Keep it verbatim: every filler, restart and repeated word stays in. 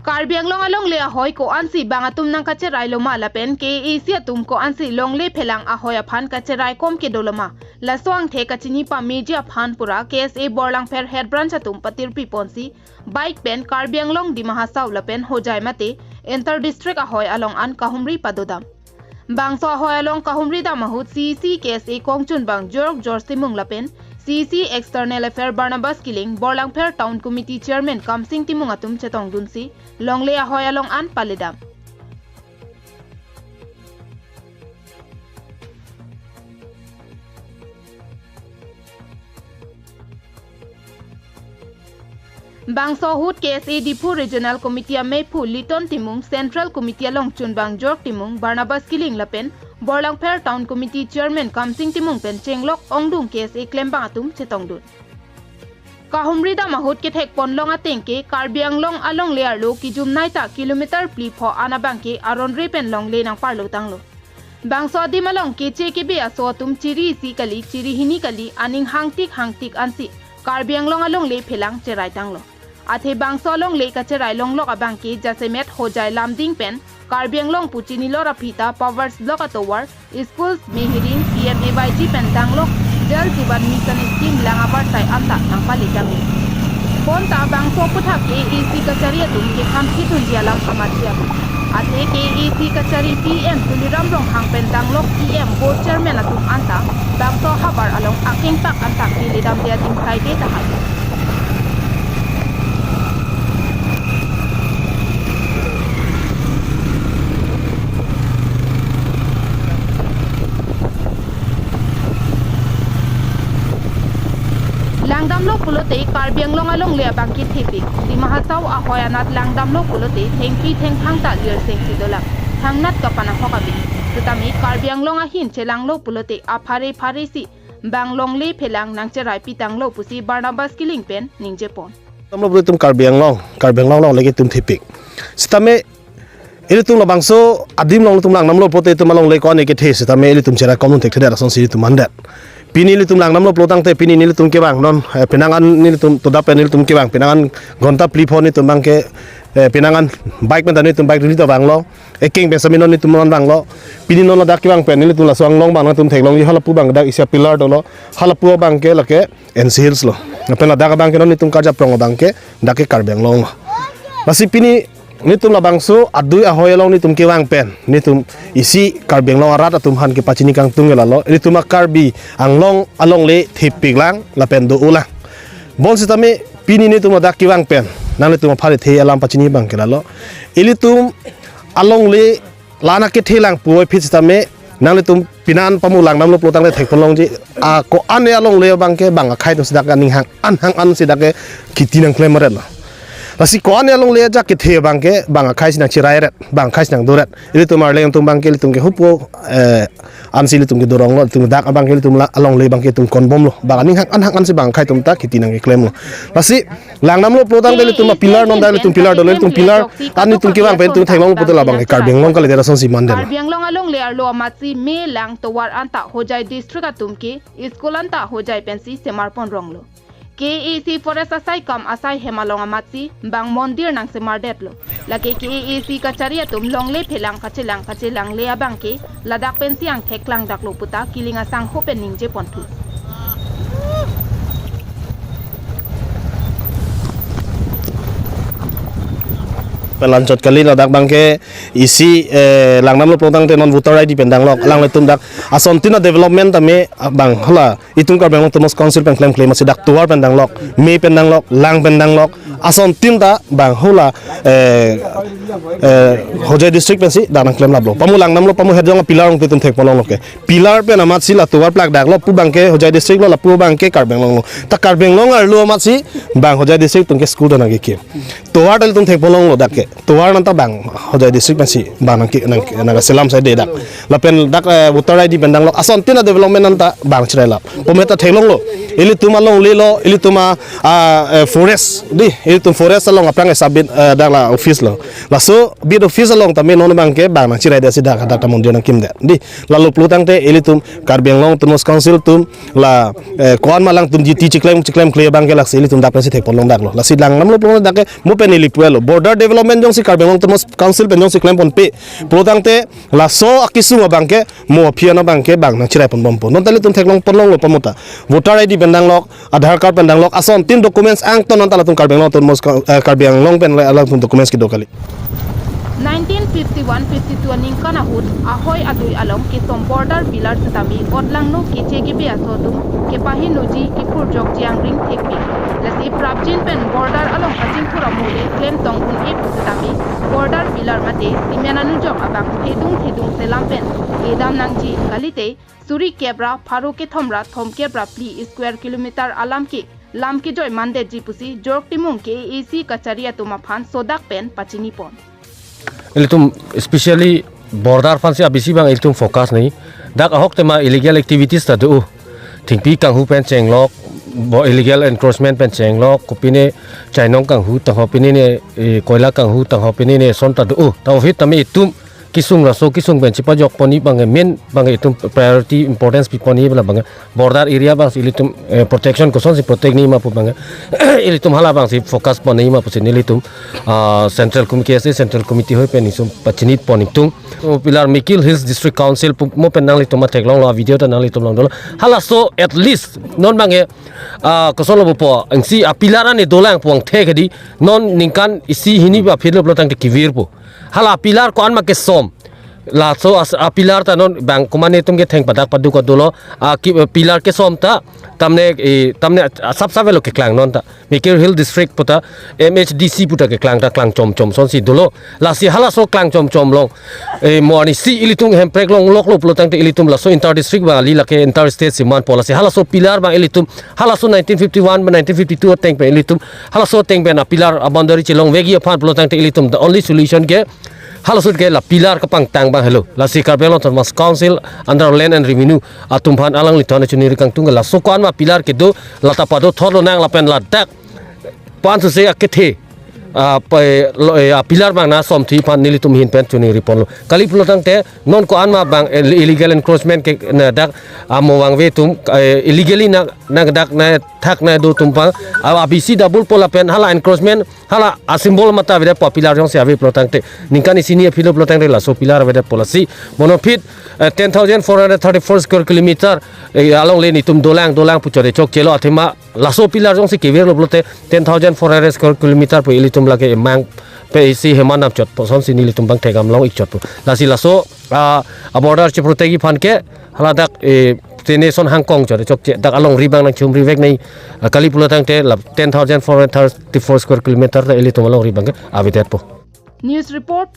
Karbi Anglong alongle ahoi ko-ansi bang atum nangkacherai loma lapen K A A C atum ko-ansi longle phelang ahoi aphan kacherai kom kedo loma, laso angthek kachini pameji aphan pura K S A Borlangpher Head Branch atum patirpi ponsi bike pen Karbi Anglong Dima Hasao lapen Hojai mate inter district ahoi along an kahumri padodam. Bangso ahoi along kahumri dam ahut C E C K S A kongchunbang Jork George Timung lapen C E C External Affair Barnabas Killing, Borlangpher Town Committee Chairman Kamsing Timung atum chetongdunsi longle ahoi along an paledam. Bangso ahut K S A Diphu Regional Committee amephu Liton Timung, Central Committee along chunbang Jork Timung, Barnabas Killing lapen Borlangpher Town Committee Chairman Kamsing Timung pen chenglok ongdung K S A klembang atum chetongdun. Kahumri dam ahut kethek ponlong ateng ke Karbi Anglong alongle arlo kijumnei ta kilometer phli pho an abang ke aron re pen longle nangparlo tanglo. Bangso adim along keche kebe aso atum chiri isi kali, chiri hini kali, aning hangtik hangtik ansi Karbi Anglong alongle phelang cherai tanglo. Athe bangso alongle kacherai longlok abang ke jasemet Hojai Lumding pen Karbi Anglong pu chinilo ra pita Pavers Block atovar, schools, mehiring, P M A Y G pen danglok Jal Jeevan Mission scheme lang avarsai anta nangpale tanglo. Bonta bangso aputhak K A A C kachari atum kekhamsi thunji alam amatsi atum. Athe K A A C kachari T M Tuliram Ronghang pen danglok T M Board Chairman atum anta bangso havar along akengpak anta keledamde adim saide tahai. Langdamlo pulote Karbi Anglong alongle abang ke thepik. Dima Hasao ahoi anat langdamlo pulote thengpi thengphang ta lirseng si dolang. Thangnat kapanahok abang. Setame Karbi Anglong ahin chelanglo pulote aphare phare si bang longle phelang nangcherai pitanglo pusi Barnabas Killing pen ningjepon. Langdamlo pulote itum Karbi Anglong, Karbi Anglong alongle ke itum thepik. Setame ilitum labangso adim along itum langdamlo pulote itum alongle ko-an ke the setame ilitum cherai kom un thekthedet asonsi itum mandet. Pini ilitum langdamlo pulo tangte pini nelitum kevang non, eh, penang an nelitum toda pen nelitum kevang penang an ghonta phli pho nelitum abang ke, eh, penang an bike pen ta nelitum bike rally ta vanglo. Ekeng pen sami non nelitum non vanglo. Pini non ladak kevang pen nelitum laso anglong abang nangtum theklongji, halapu abang dak isi a pillar dolo. Halapu abang ke lake N C Hills lo. Lapen ladak abang ke non nelitum karjaprong abang ke dak ke Karbi Anglong lo. Lasi pini nelitum labangso adui ahoi along nelitum kevang pen nelitum isi Karbi Anglong arat atum aphan kepachini kangtung ke lalo. Nelitum a Karbi Anglong alongle thepik lang lapen do-o lang. Bon setame pini nelitum ladak kevang pen nanglitum aphan kethe alam pachini abang ke lalo. Ilitum alongle la-an akethe lang puvoiphit setame nanglitum pini an pamu langdamlo pulo tangte thekponlongji, a ko-an alongle abang ke bang akhei atum si dak aning hang an hang an si dak ke kheti nangklemret lo. Lasi ko-an alongle ajak kethe abang ke bang akhei si nangcherairet, bang akhei si nangdoret. Ilitum arleng atum abang ke ilitum ke hupo, eh, ansi ilitum ke dorong lo, ilitum dak abang ke ilitum la alongle abang ke itum konbomlo. Bang aning hang an hang an si bang akhei atum ta kheti nangkeklemlo. Lasi langdamlo pulo tangte ilitum a pillar non dak ilitum pillar dolo, ilitum pillar an nelitum kevang pen itum theklonglo pulote labang ke Karbi Anglong kalidet asonsi mandetlo. Karbi Anglong alongle arlo amatsi me lang tovar anta Hojai district atum ke school anta Hojai pensi semarpon ronglo. K A A C forest asai kam asai hem along amatsi bang mondir nangsemardetlo. Lake K A A C kachari atum longle phelang kachelang kachelangle abang ke ladak pensi angthek klangdaklo puta Killing asangho pen ningjeponthu. Pen lanchot kali ladak abang ke isi, eh, langdamlo pulo tangte non voter I D pen danglok. Alanglitum dak asontin a development tame, ah, bang hala itum Karbi Anglong Autonomous Council pen klemkle amatsi dak tovar pen danglok, me pen danglok, lang pen danglok. Asontin ta bang hala, eh, eh, Hojai district pensi dak nangklemlaplo. Pamu langdamlo, pamu hejong a pillar along itum thekponlonglo ke. Pillar pen amatsi la tovar plakdaklo, pu abang ke Hojai district lo, lapu abang ke Karbi Anglong lo. Ta Karbi Anglong arlo amatsi bang Hojai district atum ke school ta nangkekim. Tovar ta ilitum thekponlonglo dak ke. Tovar anta bang Hojai district pensi bang nangke nang nangselam saide dak. Lapen dak, eh, voter I D pen danglok. Asontin a development anta bang cherailap. Pome ta theklonglo. Ilitum alongle lo, ilitum a, ah, eh, forest dei. Ilitum forest along aphrang e sub beat, eh, dak la office lo. Laso beat office along tame non abangke bang nangchirai det si dak, dak ta mondir nangkim det. Di, lalu pulo tangte ilitum Karbi Anglong Autonomous Council atum la, eh, ko-an ma alangtum G T chiklem chiklem kle abangke lasi ilitum dak pensi thekpon longdaklo. Lasi lang namlo pulo dak ke mo pen ili puelo. Border development jongsi Karbi Anglong Autonomous Council pen jongsi klem ponpe pulo tangte laso akesung abangke mo aphi an abangke bang nangchirai ponbompo. Non ta ilitum theklong ponlonglo pamota. Voter I D pen danglok, Aadhaar card pen danglok, ason tin documents angton non ta latum Karbi Anglong Autonomous Coun-, eh, Karbi Anglong pen le alangtum documents kedo kali. Nineteen fifty-one fifty-two aningkan ahut ahoi adui along kesom border pillar setame otlangno keche kebe aso atum kepahinuji kephurjokji angring thekpik. Lasi prapjin pen border along kachingthur amole klemtong un-e pu setame border pillar mate cement anujok abang thedung thedung selam pen kedam nangji kalite suri kep ra pharo kethom ra thomkep ra phli square kilometer alam ke lam kejoi mandetji pusi Jorok Timung K A A C kachari atum aphan sodak pen pachinipon. Ilitum especially border aphansi abisi bang ilitum focus nangji. Dak ahok tema illegal activities ta do. Thengpi kanghu pen chenglok, bo illegal encroachment pen chenglok, kopine chainong kanghu tangho, pine ne, eh, koila kanghu tangho, pine ne ason ta do. Ta ofit tame itum kesung laso kesung pen chipajok ponji bang main bang itum priority importance pipon abang border area bangsi ilitum, eh, protection kosonsi protect nangji ma pu bang ilitum hala bangsi focus pon nangji ma pusi nelitum, ah, Central Com-, K S A Central Committee hoi pen itum pachinipon itum. O pillar Mikir Hills District Council pu mo pen nanglitum ma theklonglo, video ta nanglitum longdolo. Halaso at least non bang, ah, kosonlo pupo, angsi a pillar ane dolang puang the kedi non ningkan isi hini ba phirlo pulo tangte kevirpo. Hala pillar ko-an ma kesom. Laso as-, a pillar ta non bang komatne atum ke theng padak paduk dolo. A ki, pillar kesom ta tamne, eh, tamne asap sap avelo keklang non ta. Mikir Hill District puta M H D C puta keklang ta klang chom chom asonsi dolo. Lasi halaso klang chom chom along, eh, mo arnisi ilitum hemprek longloklo pulo tangte ilitum laso inter district bang kali, lake inter state si manpo. Lasi halaso pillar bang ilitum halaso nineteen fifty-one ba nineteen fifty-two ateng pen ilitum halaso ateng pen a pillar a boundary chelongvekji aphan pulo tangte ilitum the only solution ke halaso ke la pillar kapangtang bang helo. Lasi Karbi Anglong Autonomous Council under Land and Revenue atum aphan alanglitum aphan choningri kangtung ke laso ko-an ma pillar kedo la ta pado thorlo nang lapen ladak pansuse akethe, ah, pai lo, eh, a pillar bang nasom thuji aphan nelitum ahin pen choningri ponlo. Kali pulo tangte non ko-an ma bang ill-, illegal encroachment ke na dak amo vangve atum, eh, illegally na, na dak na thak na do atum aphan, ah, abisi double po lapen hala encroachment hala a symbol mate avedet po, pillar jongsi ave pulo tangte ningkan isi hini aphirlo pulo tangte laso pillar avedet po. Lasi mo non aphi, eh, ten thousand four hundred thirty-four square kilometer, eh, along le netum dolang dolang pu chore chokchelo, athema laso pillar jongsi kevirlo pulote ten thousand four hundred square kilometer pu ilitum lake emang pe isi hemanam chot po asonsi nelitum bang thekdam long ik chot po. Lasi laso, ah, a border chiprotectji aphan ke haladak, eh, tene ason hangkong chore chokche dak alongri bang nangchumrivek nangji, ah, kali pulo tangte la ten thousand four hundred thirty-four square kilometer ta ilitum alongri bang ke avedetpo. News report,